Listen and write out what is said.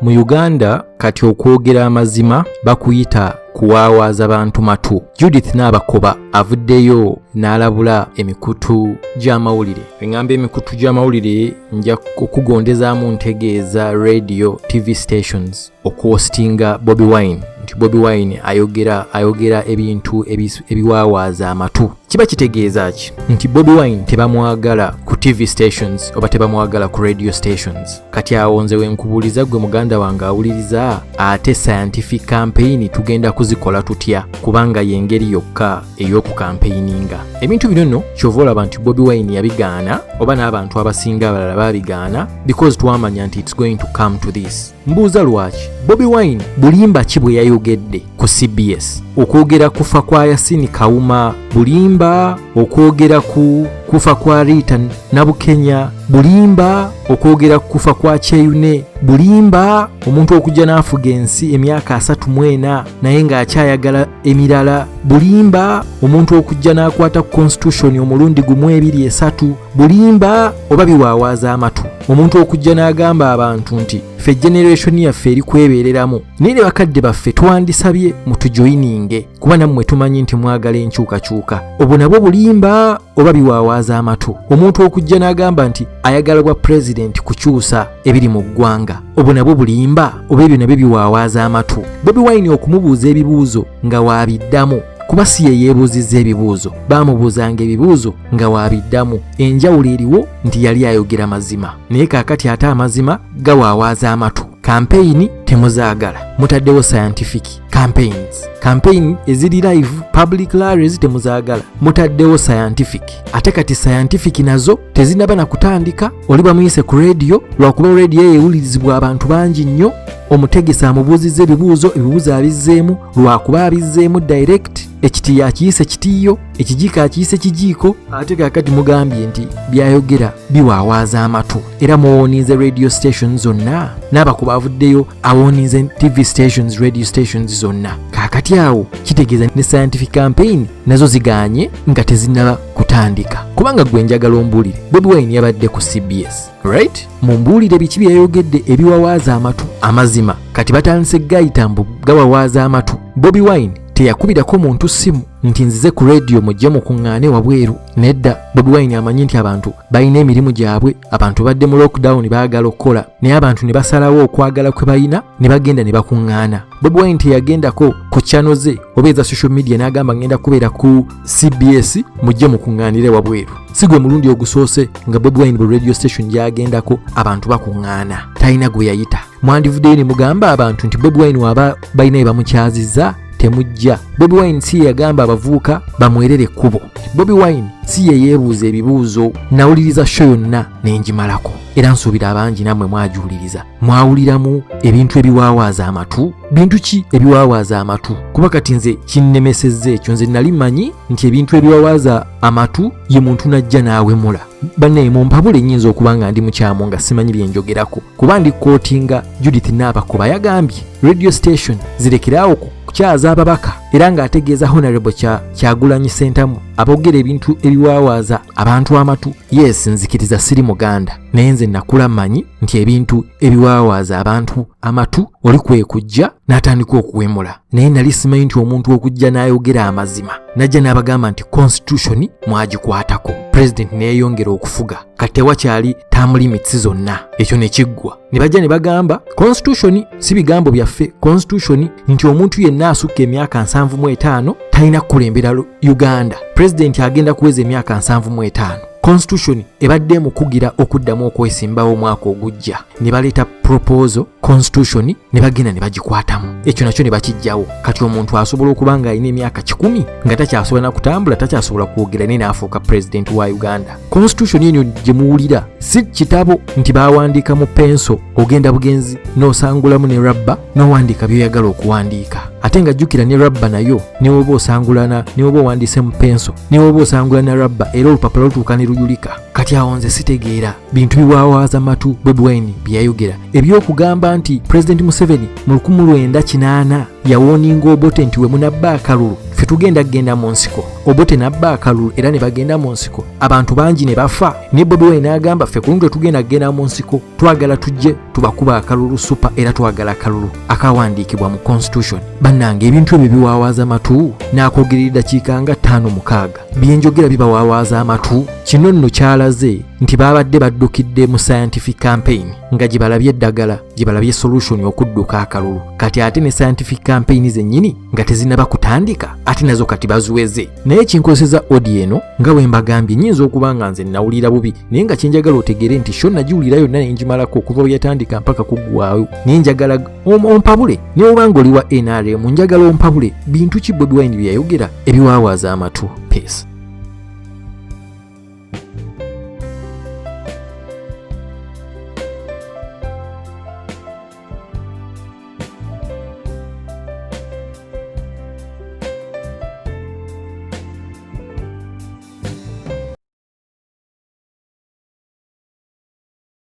Mu Uganda kati okwogera amazima bakuyita kuwaawaaza bantu matu. Judith Naabakoba avuddeyo n'alabula emikutu gy'amawulire. Eŋŋamba emikutu gy'amawulire, nja kukugondezaamu, ntegeeza radio, TV stations, okuhostinga Bobi Wine, nti Bobi Wine ayogera ebintu ebiwaawaaza amatu. Kiba kitegeeza ki? Nti Bobi Wine tebamwagala ku TV stations oba tebamwagala ku radio stations. Kati awo nze wenkubuuliza, gwe muganda wange awuliriza, ate scientific campaign tugenda kuzikola tutya? Kubanga y'engeri yokka ey'okukampeininga ebintu bino nno. Kyova olaba nti Bobi Wine yabigaana, oba n'abantu abasinga abalala babigaana, because twamanya nti it's going to come to this. Mbuuza, lwaki Bobi Wine, bulimba ki bwe yayogedde ku CBS? Okwogera kufa kwa Yasini Kawuma bulimba? Okwogera ku kufa kwa Rita Nabukenya bulimba? Okwogera ku kufa kwa Kyeyune bulimba? Omuntu okujja n'afuga ensi emyaka 34 naye ng'akyayagala emirala bulimba? Omuntu okujja n'akwata ku constitution omulundi gumu, ebiri, esatu bulimba oba biwaawaaza amatu? Omuntu okujja n'agamba abantu nti ffe generation yaffe eri kwebeereramu, naye ne bakadde baffe twandisabye mutujoyininge, kuba nammwe tumanyi nti mwagala enkyukakyuka, obwo nabwo bulimba oba biwaawaaza amatu? Omuntu okujja n'agamba nti ayagala bwa pulezidenti kukyusa ebiri mu ggwanga, obwo nabwo bulimba oba ebyo nabyo biwaawaaza amatu? Bobi Wine okumubuuza ebibuuzo nga waabiddamu, kuba si ye yeebuuzizza ebibuuzo, baamubuuzanga ebibuuzo nga waabiddamu. Enjawulo eriwo nti yali ayogera mazima, naye kaakati ate amazima gawaawaaza amatu. Kampeyini temuzaagala, mutaddewo scientific campaigns. Campaign eziri live, public rallies, temuzaagala, mutaddewo scientific. Ate kati scientific nazo tezinaba na kutandika, oli bamuyise ku radio, lwakuba radio eyo ewulirizibwa abantu bangi nnyo. Omutegesi amubuuzizza ebibuuzo, ebibuuzo abizzeemu, lwakuba abizzeemu direct, ekitiyo akiyise kitiyo, ekijiiko akiyise kijiiko. Ate kaakati mugambye nti byayogera biwaawaaza amatu, era muwoninze radio stations zonna. N'abakuba avuddeyo awoninze TV stations, radio stations zonna. Kaakati awo kitegeeza ne scientific campaign nazo ziganye nga tezinnaba kutandika. Kubanga gwe njagala ombuulire, Bobi Wine yabadde ku CBS, right? Mumbuulire biki byeyayogedde ebiwawaaza amatu? Amazima kati batandise gayita mbu gawawaaza amatu. Bobi Wine teyakubirako muntu ssimu nti nzize ku rediyo, mujje mukuŋŋaane wabweru. Nedda, Bobi Wine amanyi nti abantu balina emirimu gyabwe, abantu badde mu lockdown, baagala okukola, naye abantu ne basalawo okwagala kwe balina ne bagenda ne bakuŋŋaana. Bobi Wine teyagendako ku channel ze oba eza social media n'agamba ngenda kubeera ku CBS, mujje mukuŋŋaanire wabweru. Si gwe mulundi ogusoose nga Bobi Wine bwe radio station gy'agendako abantu bakuŋŋaana, talina gwe yayita. Mwandivuddeyo ne mugamba abantu nti Bobi Wine waba balina bye bamukyazizza, temujja. Bobi Wine si ye yagamba abavubuka bamwerere ekkubo. Bobi Wine si ye yeebuuza ebibuuzo. Nawuliriza show yonna nengimalako, era nsuubira abangi nammwe mwagiwuliriza. Mwawuliramu ebintu ebiwaawaaza amatu? Bintu ki ebiwaawaaza amatu? Kuba kati nze kinnemesezza ekyo. Nze nali mmanyi nti ebintu ebiwawaaza amatu ye muntu najja n'awemula. Bannaye, mumpabule, nnyinza okuba nga ndi mukyamu nga simanyi bye njogerako, kuba ndi quotinga Judith Naabakuba. Yagambye radio station zirekeraawo kukyaza ababaka, era ng'ategeeza Honorable Kyagulanyi Sentamu, aboogera ebintu ebiwaawaaza abantu amatu. Yes, nzikiriza siri muganda, naye nze nakula mmanyi nti ebintu ebiwaawaaza abantu amatu oli kwe kujja n'atandika okuwemula, naye nali simanyi nti omuntu okujja n'ayogera amazima, najja n'abagamba nti constitution mwagikwatako, president neeyongera okufuga, kati tewakyali term limits zonna, ekyo ne kiggwa. Ne bajja ne bagamba constitution, si bigambo byaffe, constitution nti omuntu yenna asukka emyaka 75 talina kukulembera Uganda. President agenda kuweza emyaka 75, constitution ebadde emukugira okuddamu okwesimbawo omwaka ogujja, ne baleeta proposal constitution ne bagenda ne bagikwatamu, ekyo nakyo ne bakijjawo. Kati omuntu asobola okuba nga alina emyaka 100 nga takyasobola na kutambula, takyasobola kwogera, naye n'afuuka president wa Uganda. Constitution eno gye muwulira si kitabo nti bawandiika mu penso, ogenda bugenzi n'osangulamu ne rabba n'owandiika by'oyagala okuwandiika. Ate nga jjukira ne rabba nayo, ne woba osangulana, ne woba owandiise mu penso, ne woba osangula na rabba, era olupapula lutuuka ne luyulika. Kati awo nze sitegeera bintu biwaawaaza matu Bobi Wine bye yayogera, ebyokugamba nti President Museveni mu 1980 yawarninga Obote nti we munabba akalulu Ffe tugenda kugenda mu nsiko. Obote n'abba akalulu era ne bagenda mu nsiko, abantu bangi ne bafa. Ne Bobi Wine n'agamba, ffe ku luno tetugenda kugenda mu nsiko, twagala tujje tubakuba akalulu super, era twagala akalulu akawandiikibwa mu constitution. Bannange, ebintu ebyo biwaawaaza matu. N'akwogerera eddakiika nga 5 6, byenjogera bibawaawaaza amatu. Kino nno kyalaze nti baabadde baddukidde mu scientific campaign, nga gye balabye eddagala, gye balabye solution okudduka akalulu. Kati ate ne scientific campaign zennyini nga tezinnaba kutandika, ate nazo kati baziweze. Naye kinkozesa audio eno, nga bwe mbagambye, nnyinza okuba nga nze nawulira bubi, naye nga kyenjagala otegeere nti show nagiwulira yonna ne ngimalako okuva bwe yatandika mpaka kuggwayo. Naye njagala ompabule, ne oba nga oli wa NRM, njagala ompabule bintu ki Bobi Wine bye yayogera ebiwaawaaza amatu. Peace.